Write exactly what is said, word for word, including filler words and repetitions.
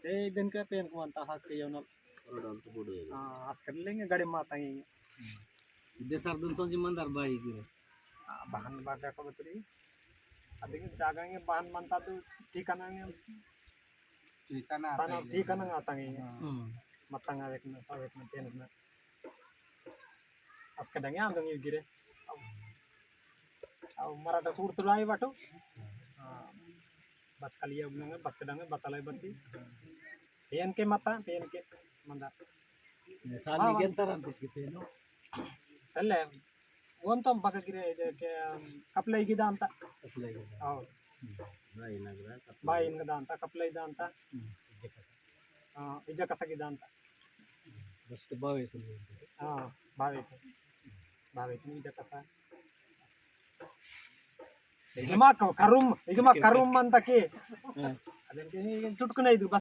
ते दिन के पेन को अंता हक के योनल। हाँ, अस्कट लेंगे गड़े माता ही। इदे सरदन सोंजी मंदार बाई गिरे। हाँ, बहन बागा को बतरी। अदिगे जागांगे बहन मंता तो ठिकाना गे। ठिकाना आता गे। हम्म। मतांगा वेकना, सब वेकना, तेन वेकना। अस्कट लेंगे आंदोंगे गिरे। अब, अब मराठा सूर तो लाई बाटो। हाँ। बतकलिया उगनंगे, बस्कट लेंगे, बतलाई बत्ती। पेन के मता, पेन के मंदा। साल हाँ, निगेंतर अंत की पेनो। सल्ले, वोन तो बका गिरे इदे के, कपले इगी दांता। कपले इगी दांता। आओ। हम्म। बाई नगरा, कपले। बाई नगरा दांता, कपले दांता। हम्म। हाँ, इजा कसा की दांता। बस के बावे से। हाँ, बावे से। बावे से इजा कसा। इगमा करुम, इगमा करुम मंता के। हाँ। अदेन के चुटकुना इदु बस।